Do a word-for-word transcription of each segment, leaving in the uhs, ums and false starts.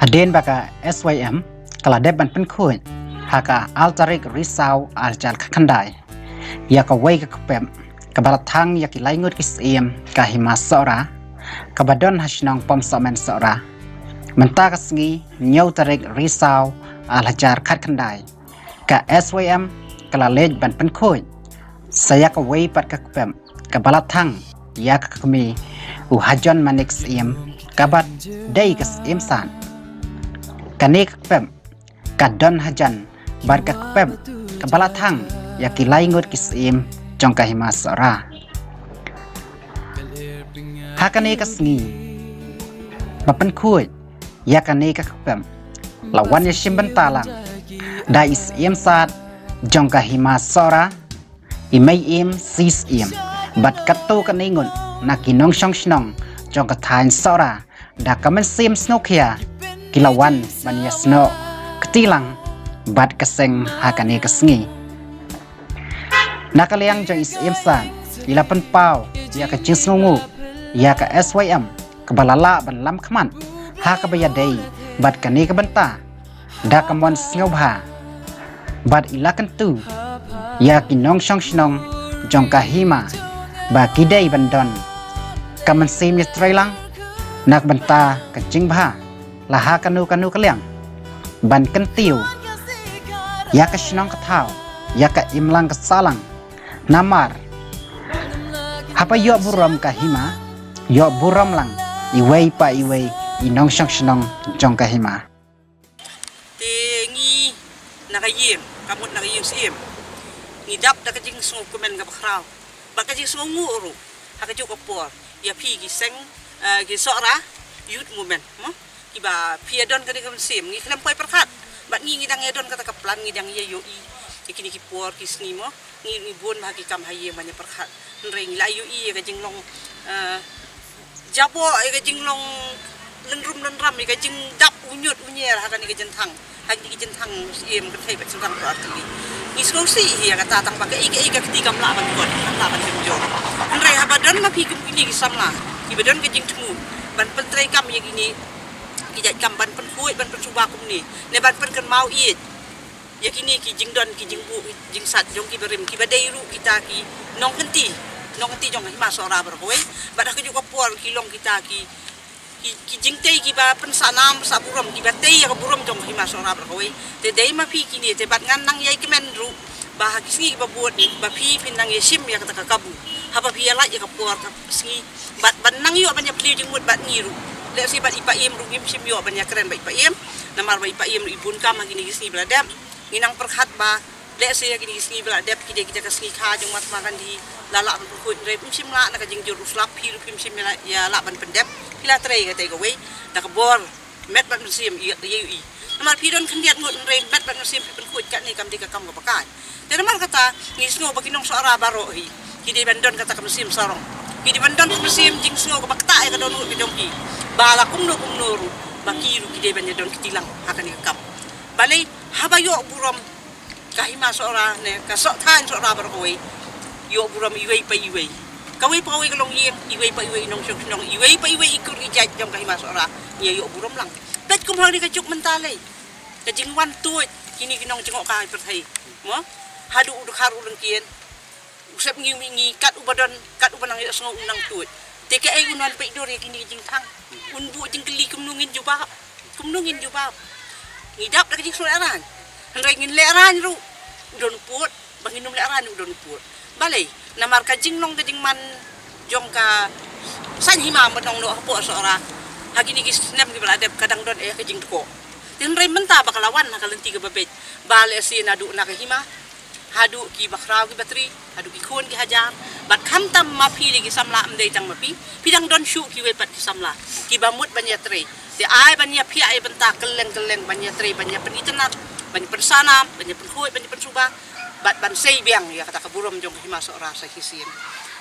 Hadien ba ka S Y M ka la dep ban pynkhuid ha ka ar tarik Risaw ar hajar khatkhyndai ïa kawei ka kpep kaba la thang ïa ki laingut ki syiem ka Hima Sohra kaba don ha shnong Pom Sohmen Sohra. Mynta ka sngi hynñiew tarik Risaw ar hajar khatkhyndai, ka S Y M ka la leit ban pynkhuid sa ïa kawei pat ka kpep kaba la thang ïa ka kmie u Hajon Manik Syiem kaba dei ka Syiem Sad. Kane ka kpep ka don hajan bad ka kpep kaba la thang ïa ki laingut ki syiem jong ka Hima Sohra. Ha kane ka sngi ba pynkhuid ïa kane ka kpep la wan ïashim bynta lang da i Syiem Sad jong ka Hima Sohra, i Mei Im C Syiem bad katto katne ngut na ki nongshong shnong jong ka thaiñ Sohra da ka mynsiem sngewkhia ki la wan ban ïasnoh kti lang bad ka seng ha kane ka sngi. Na ka liang jong i Syiem Sad i la pynpaw ïa ka jingsngewnguh ïa ka S Y M kaba la lah ban lam khmat ha kaba ïadei bad kane ka bynta da ka mon sngewbha bad i la kyntu ïa ki nongshong shnong jong ka Hima ba ki dei ban don ka mynsiem ïatreilang na ka bynta ka jingbha la ha kano kano ka liang ban kyntiew ïa ka shnong ka thaw, ïa ka imlang ka sahlang. Namar haba ïoh burom ka Hima, ïoh burom lang iwei pa iwei i nongshong shnong jong ka Hima. Te ngi na ka ïing, ka mut na ka ïing Syiem, ngi dap da ka jingsngewkmen kaba khraw bad ka jingsngewnguh ruh ha kajuh ka por ïa phi ki seng, eh, ki Sohra Youth Movement mo, kiba phi ïa don kane ka mynsiem. Ngi khlem poi pyrkhat bad ngi, ngi dang ïa don kata ka plan, ngi dang ïa ïohi ïa kine ki por ki sngi mo, ngi, ngi bun bha ki kam ha ïing ban ïa pyrkhat. Hynrei ngi la ïohi ïa ka jinglong, eh, jaboh, ïa ka jinglong lynrum lynram, ïa ka jingdap uñiut uñier ha kane ka jingthang, ha kine ki jingthang Syiem kynthei bad shynrang. Ka artylli ngi sngewsih hi ïa kata, tang ba kaei kaei ka kti kam lah ban khot, kam lah ban jynjar. Hynrei haba don ma phi kum kine ki samla kiba don ka jingthmu ban pyntreikam ïa kine ki jait kam, ban pynkhuid, ban pynsuba kumne, ne ban pynkynmaw ïeit ïa kine ki jingdon, ki jingbuh, ki jingsat jong ki barim kiba dei ruh kita ki nongkynti, nongkynti jong ka Hima Sohra baroh kawei. Bad ha kajuh ka por ki long kita ki, ki, ki jingtei kiba pynsah nam pynsah burom, kiba tei ïa ka burom jong ka Hima Sohra baroh kawei. Te dei ma phi kine te bad ngan nang ïai kmen ruh ba ha ki sngi kiba bud ba phi phin nang ïashim ïa kata ka kabu haba phi ïalait ïa ka por ka sngi bad ban nang ïoh ban ïaphylliew jingmut bad ngi ruh. Lehse bad i Paiem ruh ngim shym ïoh ban ïakren bad i Paiem, namar ba i Paiem ruh i bun kam ha kine ki sngi ba la dep. Ngi nang pyrkhat ba lehse ha kine ki sngi ba la dep ki dei kita ka sngi kha jong Mahatma Gandhi, la lah ban pynkhuid, hynrei phim shym lah na ka jingjur u slap, phi ruh phim shym ïa lah, ïa lah ban pyndep. Phi la trei katei kawei da ka bor met bad mynsiem ïa, ïa, ïa. Namar phi don khyndiat ngut, hynrei met bad mynsiem phi pynkhuid, kane kam dei ka kam kaba kai. Te namar kata ngi sngew ba ki nong Sohra baroh hi ki dei ban don kata ka mynsiem sarong, ki dei ban don ka mynsiem jingsngew kaba ktah ïa ka dohnud ka jong ki, ba la kumno kumno ruh ba ki ruh ki dei ban ïa don kti lang ha kane ka kam. Balei? Haba ïoh burom ka Hima Sohra ne ka Soh-, thaiñ Sohra baroh kawei, ïoh burom iwei pa iwei. Kawei pa kawei ka longïing, iwei pa iwei i nongshong shnong, iwei pa iwei i kur i jait jong ka Hima Sohra, ngi ïoh burom lang. Peit kum ha kane ka juk mynta lei, ka jingwan tuid kine ki nongjngohkai pyrthei mo, haduh u dkhar u ryngkien, u sepngi u mihngi, kat uba don, kat uba nang ïohsngew u nang tuid. Te kaei un wan peit dur ïa kine ki jingthang? Un buh jingkylli kumno ngin jubab, kumno ngin jubab? Ngi dap da ka jingsngew lehraiñ, hynrei ngin lehraiñ ruh u don u pud, ba ngin ym lehraiñ ruh u don u pud. Balei? Namar ka jinglong ka jingman jong ka saiñ hima mynta nongnoh hapoh Sohra ha kine ki snem kiba la dep ka dang don eh ka jingdkoh. Te hynrei mynta ba ka la wan ha ka lynti kaba beit, ba lehse naduh na ka hima haduh ki bakhraw ki batri, haduh ki khun ki hajar, bad khamtam ma phi lei ki samla, ym dei tang ma phi, phi dang don shuh kiwei pat ki samla kiba mut ban ïatrei. Te ai ban ïaphiah ïa bynta kylleng kylleng, ban ïatrei, ban ïapynitynnad, ban ïapynsanam, ban ïapynkhuid, ban ïapynsuba, bad ban sei biang ïa kata ka burom jong ka hima Sohra sa shisien.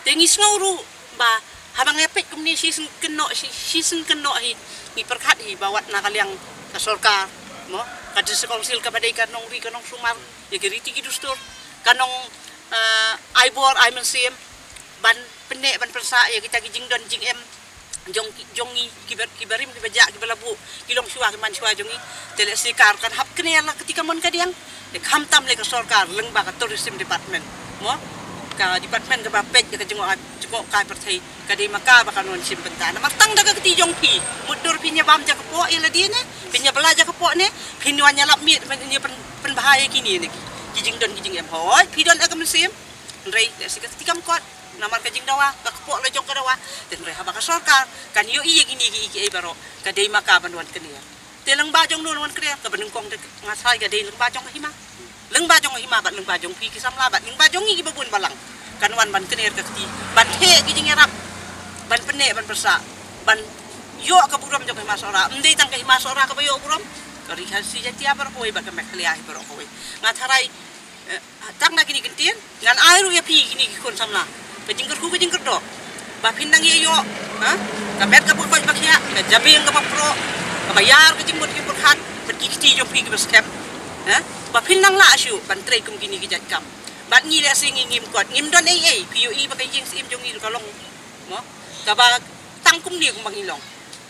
Te ngi sngew ruh ba haba ngi peit kumne shisien kynnoh, shi-, shisien kynnoh hi, ngi pyrkhat hi ba wat na ka liang ka sorkar mo, ka District Council kaba dei ka nongri ka nongsumar ïa ki riti ki dustur, ka nong, eh, ai bor ai mynsiem ban pynneh ban pynsah ïa kita ki jingdon jingem jong ki, jong ngi kiba, kiba rim, kiba jah, kiba la buh, ki longshuwa, ki manshuwa jong ngi. Te lehse ka kan hap kner la kti kamon kadiang. Te khamtam leh ka sorkar lyngba ka tourism department, mo, ka department kaba peit ïa ka jngoh, jngohkai pyrthei. Ka dei ma ka ba kan wan shim bynta. Namar tang da ka kti jong phi, mutdur phin ïa bam ja kpoh ïa lade ne, phin ïa bylla ja kpoh ne, phin wan ïalap miet, phin ïa pyn, pynbha ïa kine ne ki, ki jingdon ki jingem. Hooid, phi don ha ka mynsiem. Hynrei lehse ka kti kam kot. Namar ka jingdawa, ka kpoh la jong ka dawa. Te hynrei haba ka sorkar kan ïohi ïa kine kiei kiei baroh, ka dei ma ka ban wan kner. Te lyngba jong no wan kner, kaba nyngkong te nga sa ïa ka dei lyngba jong ka hima. Lyngba jong ka hima bad lyngba jong phi ki samla bad lyngba jong ngi kiba bun balang. Kan wan ban kner ka kti, ban theh ki jingïarap, ban pynneh, ban pyrsah, ban ïoh ka burom jong ka Hima Sohra. Ym dei tang ka Hima Sohra kaba ïoh burom, ka Ri Khasi Jaintia baroh kawei bad ka Meghalaya hi baroh kawei. Nga tharai, eh, tang na kine ki ktien ngan ai ruh ïa phi kine ki khun samla ka jingkyrkhu ka jingkyrdoh ba phin nang ïa ïoh, ha, ka met kaba koit ba khiah, ka jabieng kaba proh, kaba ïar ka jingmut jingpyrkhat bad ki kti jong phi kiba skhem, ha, ba phin nang lah shuh ban trei kum kine ki jait kam. Bad ngi lehse ngi ngim kot, ngim don ei ei, phi ïohi ba ka ïing syiem jong ngi ruh ka long, mo, kaba tang kumne kumba ngi long.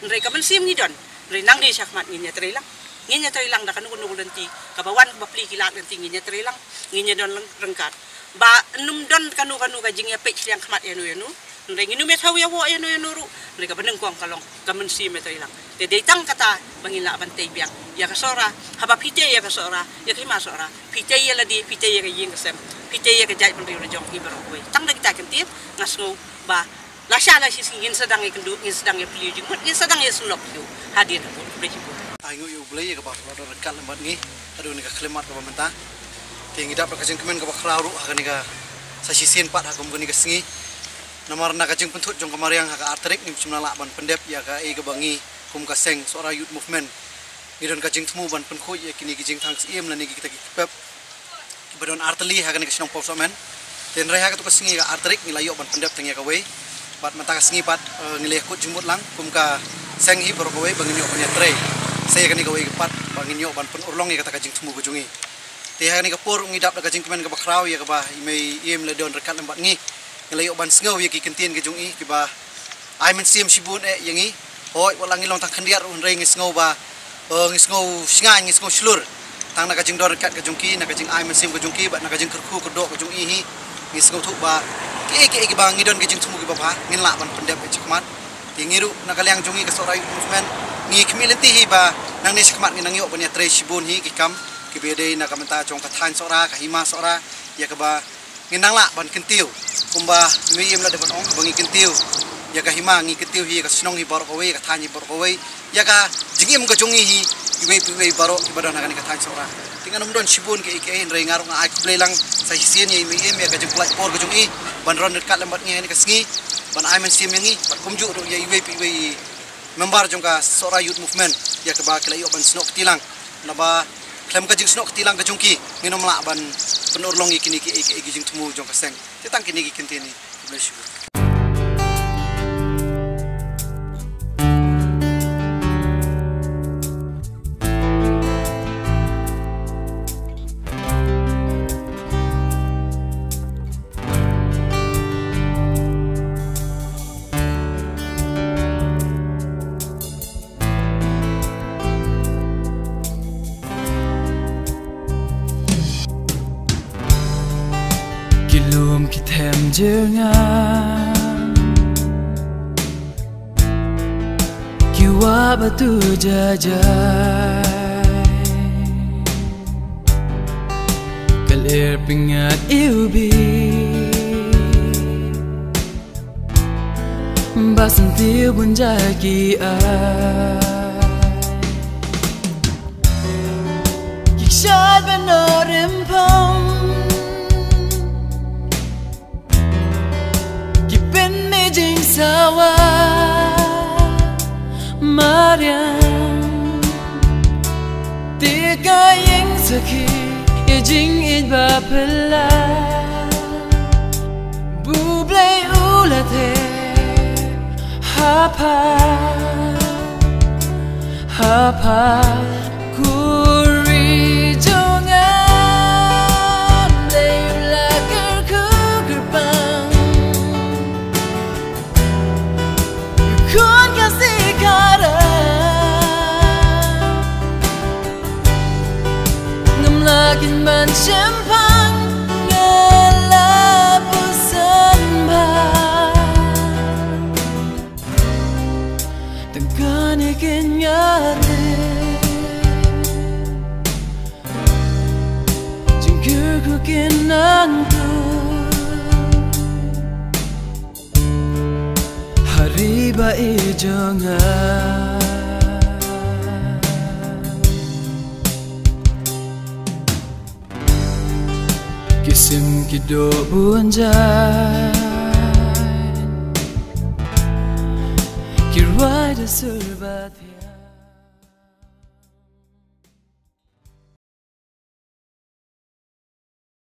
Hynrei ka mynsiem ngi don. Hynrei nangne shakhmat ngin ïatrei lang. Ngin ïatrei lang da kano kano ka lynti, kaba wan kaba plie ki lad lynti ngin ïatrei lang. Ngin ïadon lang ryngkat. Ba ym don kano kano ka jingïapeit shiliang khmat ïano ïano. Hynrei ngin ym ïathaw ïawoh ïano ïano ruh. Hynrei kaba nyngkong ka long ka mynsiem ïatrei lang. Te dei tang kata ba ngin lah ban tei biang ïa ka Sohra. Haba phi tei ïa ka Sohra, ïa ka Hima Sohra, phi tei ïa lade, phi tei ïa ka ïing ka sem, phi tei ïa ka jaitbynriew la jong ngi baroh kawei. Tang da kita ki ktien nga sngew ba lashai lashisngi ngin sdang ïakynduh, ngin sdang ïaplie jingmut, ngin sdang ïasyllok ïa u hadien ha bun. Khublei shibun. Ai nguh ïa U Blei ïa kaba la don ryngkat lem bad ngi haduh kane ka khyllipmat kaba mynta. Te ngi dap da ka jingkmen kaba khraw ruh ha kane ka, sa shisien pat ha kum kane ka sngi. Namar na ka jingpynthut jong ka mariang ha ka ar tarik ngim shym la lah ban pyndep ïa kaei kaba ngi kum ka seng Sohra Youth Movement ngi don ka jingthmu ban pynkhuid ïa kine ki jingthang syiem lane kita ki kpep kiba don artylli ha kane ka shnong Pawsohmen. Te hynrei ha katu ka sngi ka ar tarik ngi la ïoh ban pyndep tang ïa kawei. Bad mynta ka sngi pat, eh, ngi la ïakut jingmut lang kum ka seng hi baroh kawei ba ngin ïoh ban ïatrei sa ïa kane kawei pat ba ngin ïoh ban pynurlong ïa kata ka jingthmu ka jong ngi. Te ha kane ka por ngi dap da ka jingkmen kaba khraw ïa kaba i Mei Ïeim la don ryngkat lem bad ngi. Ngi la ïoh ban sngew ïa ki ktien ka jong i kiba ai mynsiem shibun eh ïa ngi. Hooid, wat la ngi long tang khyndiat ruh hynrei ngi sngew ba, eh, ngi sngew shngaiñ, ngi sngew shlur tang na ka jingdon ryngkat ka jong ki, na ka jingai mynsiem ka jong ki bad na ka jingkyrkhu kyrdoh ka jong i hi. Ngi sngewthuh ba kiei kiei kiba ngi don ki jingthmu kiba bha ngin lah ban pyndep eh shakhmat. Te ngi ruh na ka liang jong ngi ka Sohra Youth Movement ngi khmih lynti hi ba nangne shakhmat ngin nang ïoh ban ïatrei shibun hi ki kam kiba dei na ka bynta jong ka thaiñ Sohra, ka Hima Sohra, ïa kaba ngin nang lah ban kyntiew. Kumba i Mei Ïeim la dep ban ong ba ngi kyntiew ïa ka hima, ngi kyntiew hi ïa ka shnong hi baroh kawei, ïa ka thaiñ hi baroh kawei, ïa ka jingim ka jong ngi hi iwei pa iwei baroh kiba don ha kane ka thaiñ Sohra. Te ngan ym don shibun kiei kiei hynrei nga ruh nga ai khublei lang sa shisien ïa i Mei Ïeim ïa ka jingpynlait por ka jong i ban ron ryngkat lem bad ngi ha kane ka sngi ban ai mynsiem ïa ngi bad kumjuh ruh ïa iwei pa iwei i member jong ka Sohra Youth Movement ïa kaba ki la ïoh ban snoh kti lang. Naba khlem ka jingsnoh kti lang ka jong ki ngin ym lah ban pynurlong ïa kine kiei kiei ki jingthmu jong ka seng. Te tang kine ki ktien hi. Khublei shibun. Ki lum ki them jingïa ki wah ba tu jajai. Ka lyer pynïaid iwbih ba syntiew bun jait ki ai. Ki shait ban noh rympang, ki pynmih jingsawa mariang. Te ka ïing sakhi ïa jingïeit ba phylla, ba U Blei u la theh ha pha, ha pha. Ko ri jong nga, Blei u la kyrkhu kyrpang. Khun ba i jong nga. Ki sim ki doh bun jait, ki rwai da sur bad